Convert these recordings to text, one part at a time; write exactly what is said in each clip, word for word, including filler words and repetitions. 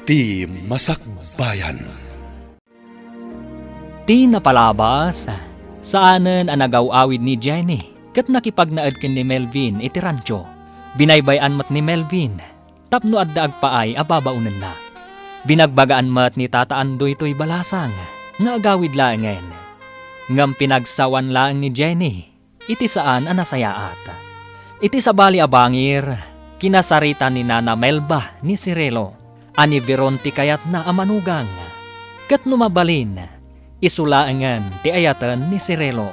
Ti Masakbayan. Ti napalabas, saanen a nagaw-awid ni Jenny ket nakipagnaed ken ni Melvin iti rancho. Binaybay-an met ni Melvin tapno adda agpaay a babaonenna. Binagbagaan met ni Tata Andoy toy balasang nga agawid laengen. Ngem pinagsawan laeng ni Jenny iti saan a nasayaat. Iti sabali a bangir, kinasarita ni Nana Melba ni Cirilo a ni Veron ti kayatna a manugang. Ket no mabalin, isu laengen ti ayaten ni Cirilo.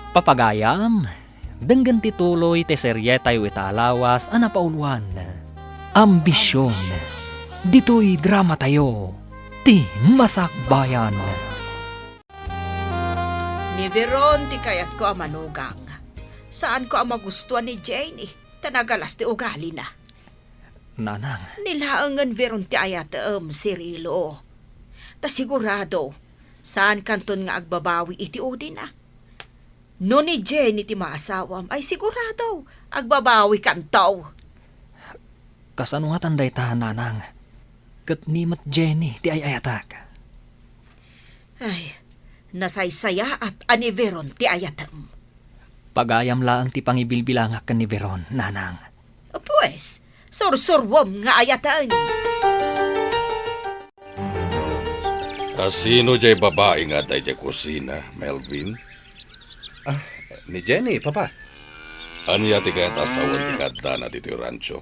Papagayam, denggen ti tuloy ti serietayo ita a lawas a napauloan, Ambision. Ditoy dramatayo, Ti Masakbayan. Ni Veron ti kayatko a manugang. Saanko a magustuan ni Jenny, ta nagalas ti ugalina. Nanang. Ni laengen Veron ti ayatem, Cirilo. Ta sigurado, saankanton nga agbabawi iti udina. No ni Jenny ti maasawam, ay sigurado, agbabawikanto. Kasano ngatan dayta, Nanang? Ket ni met Jenny ti ay-ayatek. Ay, nasaysayaat a ni Veron ti ayatem. Pagayam laeng ti pangibilbilangak ken ni Veron, Nanang. Pues, sursuruem nga ayaten. A sino jay babai nga adda idiay kusina, Melvin? Ah, ni Jenny, Papa. Ania ti kayat a sawen ti kaaddana ditoy rancho?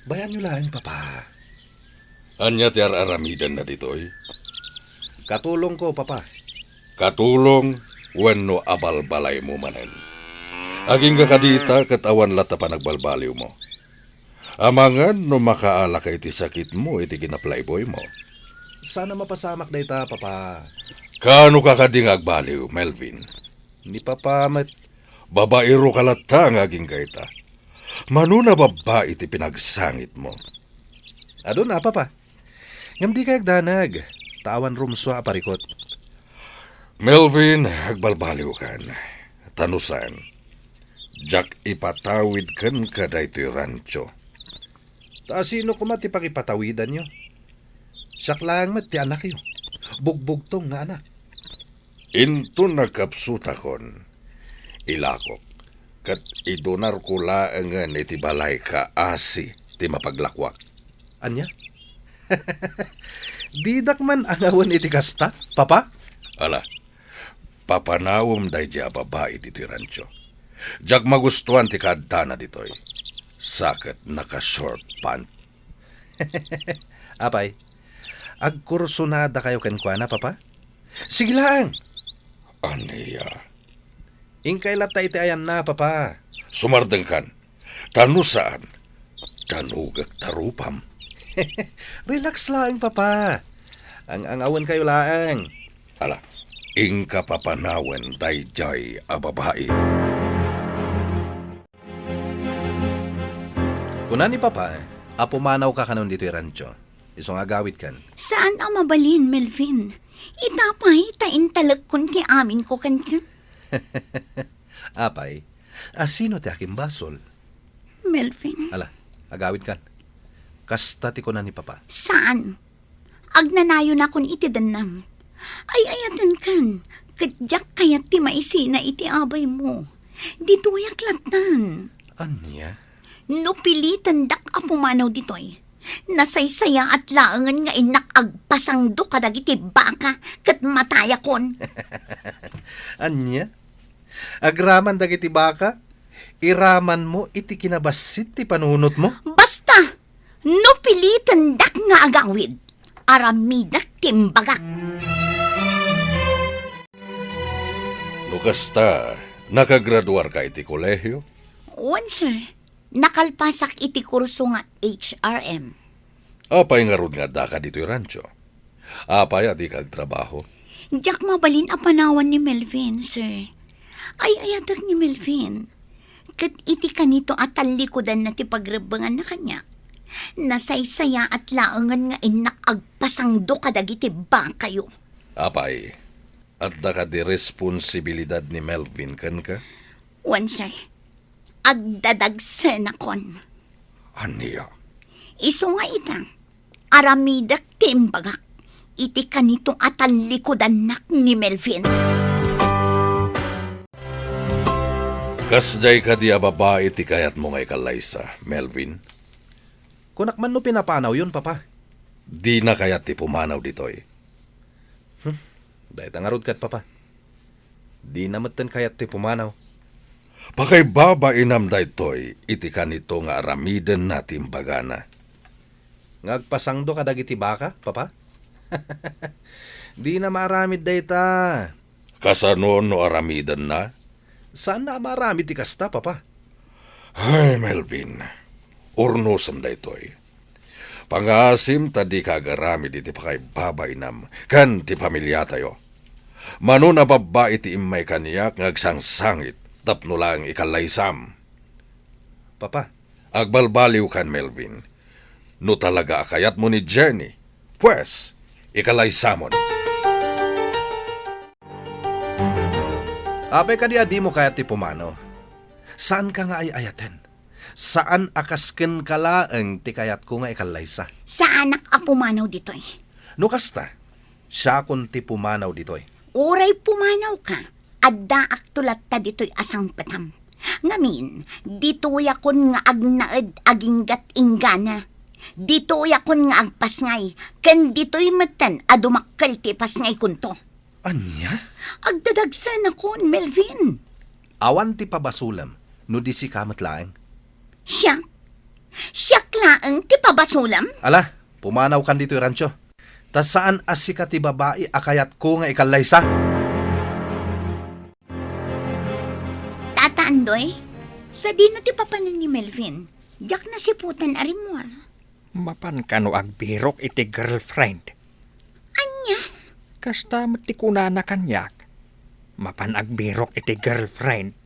Bayanyo laeng, Papa. Ania ti ar-aramidenna ditoy? Katulongko, Papa. Katulong wenno abalbalaymo manen? Agingga kadita ket awan latta panagbalbaliwmo. Amangan no makaalaka iti sakitmo iti kinaplayboymo. Saan a mapasamak dayta, Papa. Kaano ka kadi nga agbaliw, Melvin? Ni Papa met. Babaero ka latta nga agingga ita. Mano nababbai ti pinagsangitmo? Aduna, Papa. Ngem dikay agdanag, ta awan rumsua a parikut. Melvin, agbalbaliwkan. Ta no saan, diak ipatawid kenka daytoy rancho. Ta asino koma ti pakipatawidanyo? Siak laeng met ti anakyo. Bugbugtong nga anak. Inton nagkapsutakon, ilakok, ket idunarko laengen iti balay kaasi ti mapaglakuak. Ania? Didak man angawen iti kasta, Papa? Ala, papanawem daydiay a babai ditoy rancho. Diak magustuan ti kaaddana ditoy. Sa ket naka-short pant. Apay, agkursunadakayo kenkuana, Papa? Sige laeng. Ania? Inkay latta iti ayanna, Papa. Sumardengkan. Ta no saan, danugek ta rupam. Relax laeng, Papa. Ang-angawenkayo laeng. Ala, inka papanawen daydiay a babai. Kuna ni Papa a pumanawka kanon ditoy rancho, isu nga agawidkan. Saan a mabalin, Melvin. Ita pay ta intalekkon ti aminko kenka. Apay, asino ti akimbasol? Melvin. Ala, agawidkan. Kasta ti kuna ni Papa. Saan? Agnanayonakon iti dennam. Ay-ayatenkan, ket diak kayat ti maisina iti abaymo. Ditoyak lattan. Ania? No pilitendak a pumanaw ditoy, nasaysayaat laengen nga innak agpasangdo kadagiti baka ket matayakon. Ania? Agraman dagiti baka? Iramanmo iti kinabassit ti panunotmo? Basta! No pilitendak nga agawid, aramidak ti imbagak. No kasta, nakagraduarka iti kolehio? Wen, sir. Nakalpasak iti kurso nga H R M. Apay ngarud nga addaka ditoy rancho? Apay a dika agtrabaho? Diak mabalin a panawan ni Melvin, sir. Ay-ayatek ni Melvin. Ket iti kanito a tallikudanna ti pagrebbenganna kaniak, nasaysayaat laengen nga innak agpasangdo kadagiti bakayo. Apay, adda kadi responsibilidad ni Melvin kenka? Wen, sir. Agdadagsenakon. Ania? Isu nga ita, aramidek ti imbagak iti kanito a tallikudannak ni Melvin. Kasdiay kadi a babai ti kayatmo nga ikallaysa, Melvin? Kunak man no pinapanawyon, Papa. Dina kayat ti pumanaw ditoy. Hmm, dayta ngarud ket, Papa. Dina metten kayat ti pumanaw. Pakaibabainam daytoy iti kanito nga aramidenna ti imbagana. Nga agpasangdo kadagiti baka, Papa? Dina maaramid dayta. Kasano no aramidenna? Saanna a maaramid ti kasta, Papa. Ay, Melvin, urnosem daytoy. Pangaasim ta dika agaramid iti pakaibabainam ken ti pamiliatayo. Mano a babbai ti immay kaniak nga agsangsangit tapno laeng ikallaysam. Papa. Agbalbaliwkan, Melvin. No talaga a kayatmo ni Jenny, pues, ikalaysamon. Apay kadi a dimo kayat ti pumanaw? Saanka nga ay-ayaten? Saan a kas kenka laeng ti kayatko nga ikallaysa? Saanak a pumanaw ditoy. No kasta, siakon ti pumanaw ditoy. Uray pumanawka, addaakto latta ditoy a sangpetam. Ngamin, ditoyakon nga agnaed aginggat inggana. Ditoyakon nga agpasngay, ken ditoy metten a dumakkel ti ipasngaykonto. Ania? Agdadagsenakon, Melvin. Awan ti pabasolem no di sika met laeng. Siak? Siak laeng ti pabasolem? Ala, pumanawkan ditoy rancho. Ta saan a sika ti babai a kayatko nga ikallaysa. Tata Andoy, sadino ti papanen ni Melvin? Diak nasiputan a rimmuar. Mapan kano agbirok iti girlfriend? Ania? Kasta met ti kunana kaniak. Mapan agbirok iti girlfriend.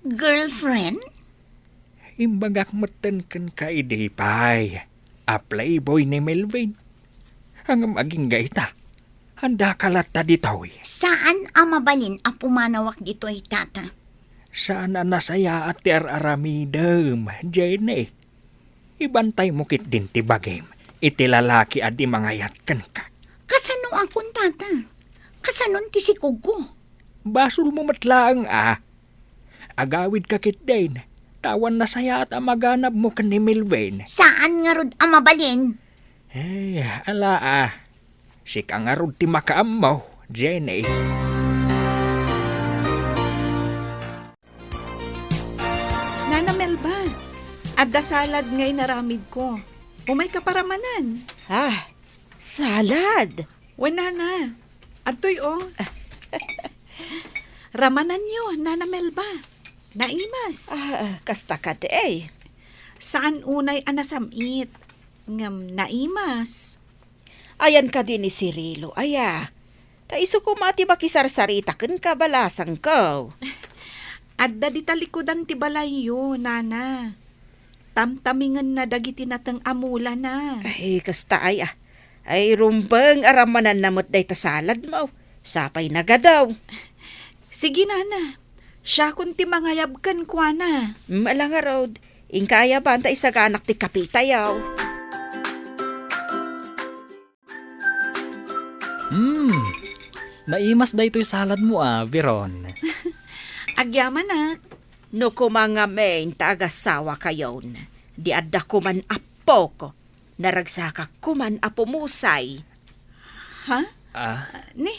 Girlfriend? Imbagak metten kenka idi pay a playboy ni Melvin. Ngem agingga ita, andaka latta ditoy. Saan a mabalin a pumanawak ditoy, Tata. Saan a nasayaat ti ar-aramidem, Jenny. Ibantaymo ketdin ti bagim iti lalaki a di mangayat kenka. Kasanoakon, Tata? Kasanon ti sikogko? Basolmo met laeng a. Agawidka ketdin, ta awan nasayaat a maganabmo ken ni Melvin. Saan ngarud a mabalin? Eh, ala a. Sika ngarud ti makaammo, Jenny. Nana Melba, adda salad nga inaramidko. Umayka paramanan. Ah, salad? Wen, Nana. Adtoy, o. Ramananyo, Nana Melba. Naimas. Ah, kasta kadi. Saan unay a nasam-it, ngem naimas. Ayan kadi ni Cirilo, aya. Ta isu koma ti makisarsarita kenka, balasangko. Adda dita likudan ti balayyo, Nana. Tamtamingenna dagiti nateng a mulana. Ay, kasta ay, ah. Ay, rumbeng a ramananna met dayta saladmo. Sapay nagadaw. Sige, Nana. Siakon ti mangayab kenkuana. Mm, ala ngarud. Inka ayaban ta isaganak ti kapitayo. Hmm, naimas daytoy saladmo a, Veron. Agyamanak. No koma ngamin ta agasawakayon, di adda koman appok, naragsakak koman a pumusay. Ha? Ah? Ni,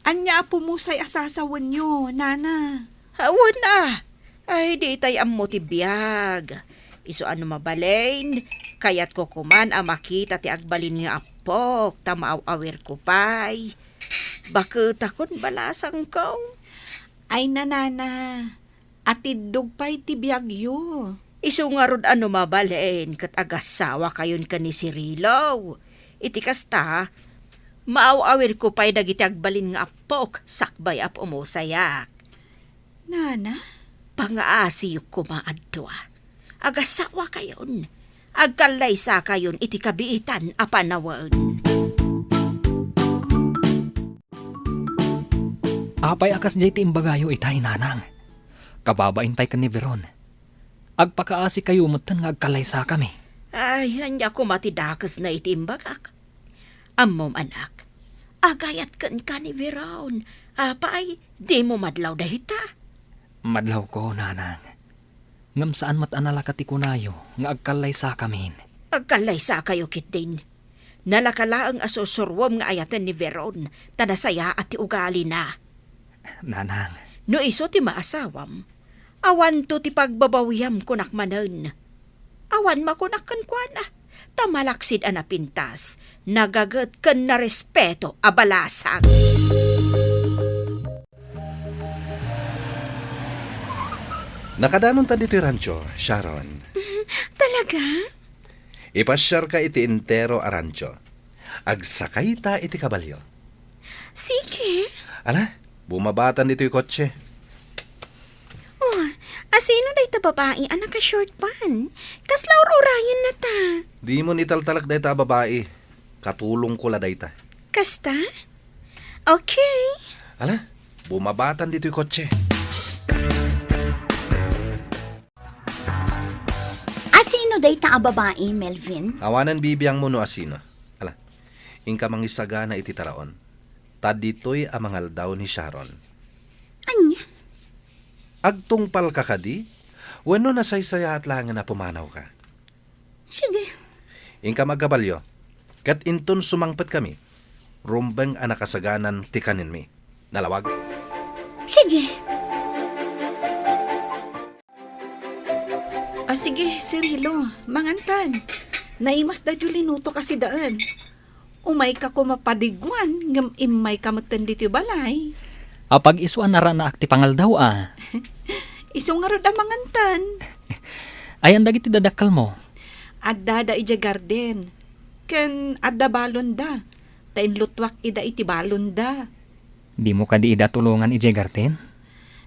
ania a pumusay a sasawenyo, Nana? Awan a. Ay, di itay ammo ti biag. Isu a no mabalin, kayatko koman a makita ti agbalin nga appok, ta maaw-awirko pay. Baketakon, balasangko. Ay, Nana, atiddog pay ti biagyo. Isu ngarud a no mabalin ket agasawakayon ken ni Cirilo. Iti kasta, maaw-awirko pay dagiti agbalin nga appok sakbay a pumusayak. Nana? Pangaasiyo koma a dua. Agasawakayon. Agkallaysakayon iti kabiitan a panawen. Apay a kasdiay ti imbagayo itay, Nanang? Kababain pay ken ni Veron. Agpakaasikayo metten nga agkallaysakami. Ay, ania koma ti dakesna iti imbagak? Ammom, anak, agayat kenka ni Veron. Apay, dimo madlaw dayta? Madlawko, nanang. Ngem saan met a nalaka ti kunayo nga agkallaysakamin. Agkallaysakayo ketdin. Nalaka laeng a sursuruem nga ayaten ni Veron, ta nasayaat ti ugalina. Nanang. No isu ti maasawam, awanto ti pagbabawiam, kunak manen. Awan makunak kenkuana, ta malaksid a napintas, nagaget ken narespeto a balasang. Nakadanonta ditoy rancho, Sharon. Talaga? Ipasiarka iti entero a rancho. Agsakayta iti kabalio. Sige. Ala, bumabatan ditoy kotse. Oh, asino dayta babai a naka-short pan? Kasla ur-urayenna ta. Dimon italtalek dayta a babai. Katulongko la dayta. Kasta? Okay. Ala, bumabatan ditoy kotse. Asino dayta a babai, Melvin? Awanen bibiangmo no asino. Ala, inka mangisagana iti taraon. Ta ditoy a mangaldaw ni Sharon. Ania? Agtungpalka kadi? Wenno nasaysayaat laengen a pumanawka? Sige. Inka agkabalio, ket inton sumangpetkami, rumbeng a nakasaganan ti kanenmi. Nalawag? Sige. Ah, sige, Cirilo, mangantan. Naimas daytoy linutok a sidaen. Umayka koma padiguan, ngem immayka metten ditoy balay. Apag-isu a naranaak ti pangaldaw a. Isu ngarud a mangantan. Ayan dagiti dadakkelmo? Addada idiay garden, ken adda balonda, ta inlutuak ida iti balonda. Dimo kadi ida tulongan idiay garden?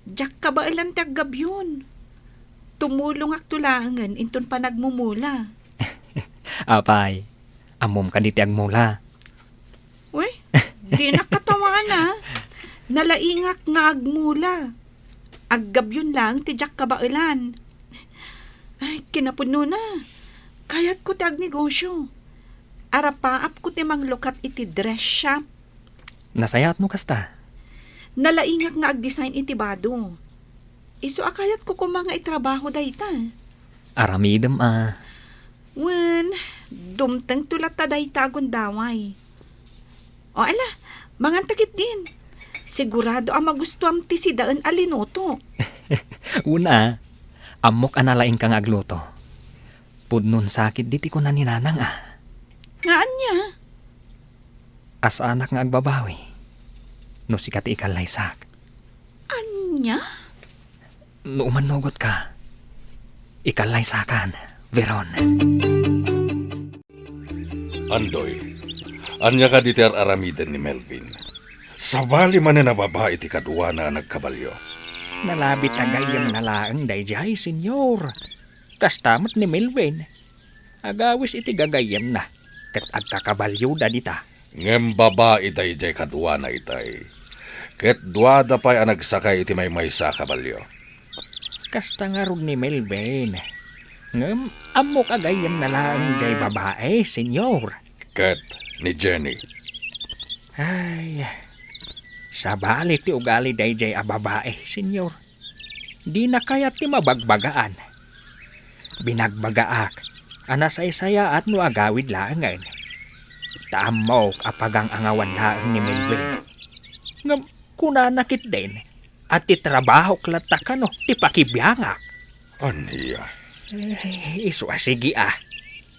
Diak kabaelan ti aggabion. Tumulongakto laengen inton panagmumula. Apay, ammom kadi ti agmula? Uy, dinak katawaan, a. Nalaingak nga agmula. Aggabion laeng ti diak kabaelan. Ay, kinapudnona. Kayatko ti agnegosyo. Arapaapko ti manglukat iti dress shop. Nasayaat no kasta. Nalaingak nga agdesign iti bado. Isu a kayatko koma nga itrabaho dayta. Aramidem a. Wen, dumtengto latta dayta a gundaway. O ala, manganta ketdin. Sigurado a magustuam ti sidaen a linutok. Wen a, ammok a nalaingka nga agluto. Pudno sakit diti kuna ni Nanang a. Nga ania? Saanak nga agbabawi no sika ti ikallaysak. Ania? No umannugotka, ikallaysakan, Veron. Andoy, ania kadi ti ar-aramiden ni Melvin? Sabali manen a babai ti kaduana a nagkabalio. Nalabit a gayyemna laeng daydiay, Senyor. Kasta met ni Melvin. Agawis iti gagayyemna, ket agkakabalioda dita. Ngem babai daydiay kaduana itay, ket duada pay a nagsakay iti maymaysa a kabalio. Kasta ngarud ni Melvin. Ngem ammok a gayyemna laeng jay babai, Senyor. Ket ni Jenny. Ay, sabali ti ugali daydiay a babai, Senyor. Dina kayat ti mabagbagaan. Binagbagaak a nasaysayaat no agawid laengen. Ta ammok a pagang-angawan laeng ni Melvin. Ngem kunana ketdin a ti trabahok latta kano ti pakibiangak. Ania? Eh, isu a sige a.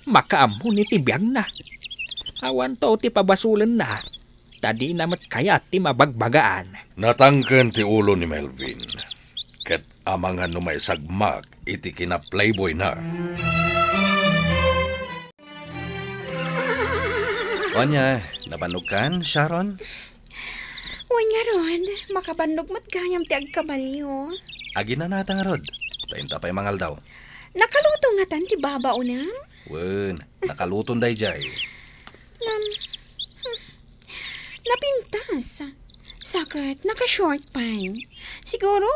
Makaammo ni ti biagna. Awanto ti pabasolenna. Ta dina met kayat ti mabagbagaan. Natangken ti ulo ni Melvin, ket amangan no maisagmak iti kinaplayboyna. Ania, nabannogkan, Sharon? Wen ngarud, makabannog met gayam ti agkabalio. Aginanata ngarud, ta inta pay mangaldaw. Nakaluto ngatan ti babaonem? Wen, nakaluton daydiay. Ngem, hmm, napintas. Saket naka-short pan. Siguro,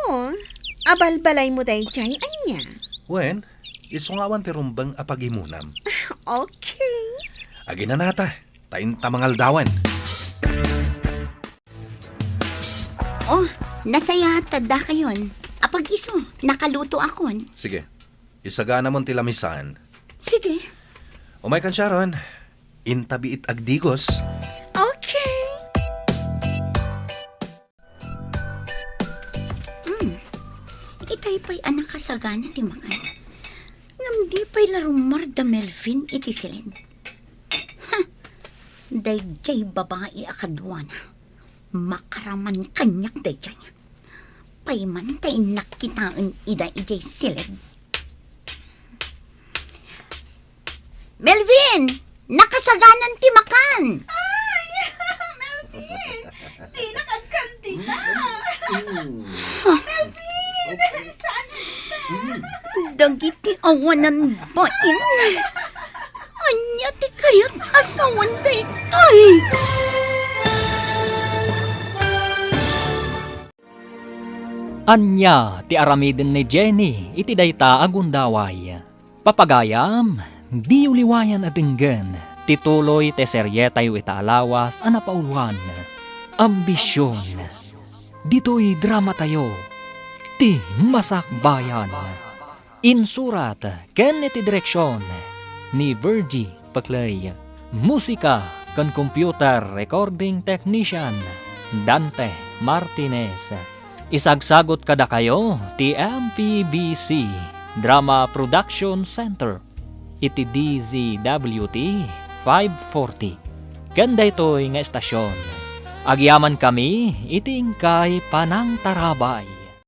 abalbalaymo daydiay, ania? Wen, isu nga awan ti rumbeng a pagimonam. Okay. Aginanata, ta inta mangaldawan. Oh, nasayaat ta dakayon. Apag isu, nakalutoakon. Sige. Isaganamon ti lamisan. Sige. Umaykan, Sharon. Inta biit agdigos. Okay. Mm. Itay pay a nakasagana ti makan. Ngem di pay la rummuar da Melvin iti siled. Ha! Daydiay babai a kaduana. Makaraman kaniak daydiay. Pay man ta innak kitaen ida idiay siled. Melvin! Nakasaganan ti makan! Ay! Melvin! Dinak agkandida! Melvin! Saan kita? Dagiti awanan bain. Ania ti kayat a sawen daytoy? Ania ti aramiden ni Jenny iti dayta a gundaway? Papagayam, diyo liwayan a denggen ti tuloy ti serietayo ita a lawas a napauluan, Ambision. Ditoy dramatayo, Ti Masakbayan. Insurat ken iti direksion ni Virgie Paclay. Musika ken computer recording technician, Dante Martinez. Isagsagut kadakayo ti M P B C Drama Production Center iti D Z W T five forty. Ken daytoy nga estasion, agyamankami iti inkay panangtarabay.